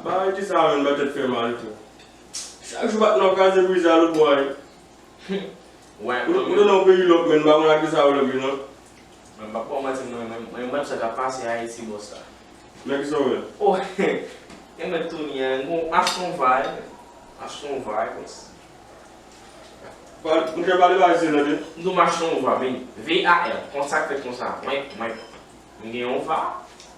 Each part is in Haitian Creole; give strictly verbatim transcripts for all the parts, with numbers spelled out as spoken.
Bagay ki sa menm, ba tèt fè mal tou. Chak jou bat nan kraze brize a lòt bò a. Ou ou nan yon peyi lòk, men m pa konn ak ki sa yo lòk li non. Mwen pa pran manti, mwen menm, mwen menm sa k ap pase Ayiti bòs la. Men ki sa w wè? Oh, e mèt Tony an, gon achte yon va, achte yon va, bòs. Monchè, pale ba se nan de. M tou mache yon va, men V A R, konsa k fèt konsa, mwen, mwen. M gen yon va,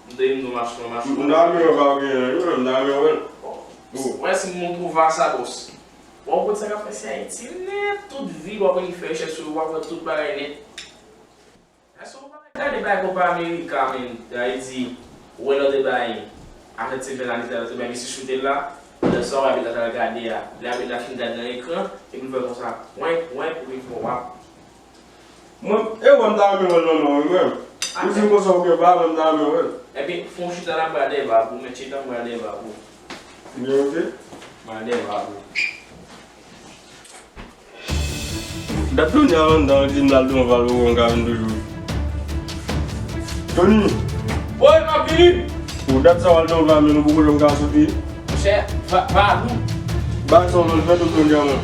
m te m tou mache yon machin. M ta renmen wè va w genyen, wi, m ta renmen wè l. Wè si m montre w va sa, bòs. Wè w konn sa k ap pase Ayiti nèt, tout vil w ap annik fè rechèch sou yo, w ap wè tout bagay nèt. Èske w pa gade bagay konpa Amerika, men, Ayiti, ou wè lòt bagay, Arjantin fè la, lòt bagay, misye choute l la, lè sa w abit la t al gade a, lè abit la fin gade nan ekran, epi l fè konsa, wenk, wenk, epi l fè w ap. Mwen, e wè m ta renmen wè l nan men w, wi, mwen. Ou di m konsa ou gen va, mwen m ta renmen wè l. Ebyen, fè w chita la, m pral dèyè va pou, men chita m pral dèyè va pou. Byen, ok. M pral dèyè va pou. Dat Tony al anndan, li di m l al devan va l poko ka vin toujou. Tony! Woy, m ap vini! Pou dat sa w al devan va l, men nou poko janm ka soti. Monchè, va, va pou. Bagay sa w vle fè tou Tony a mwen.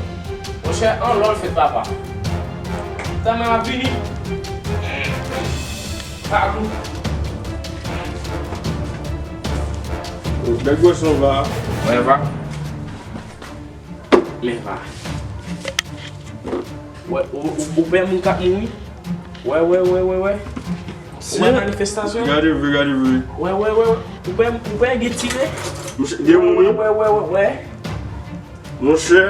Monchè, anlò l fèt papa. Tanmen m ap vini. Va pou. Bèl gwo son va. Wè va. Men va. Wè, ou, ou, ou pè moun k ap mouri? Wè, wè, wè, wè, wè. Ou wè manifestasyon? Gade vre, gade vre. Wè, wè, wè, wè. Ou pè, ou pè gen tire? Monchè, gen moun, wi. Wè, wè, wè, wè. Monchè,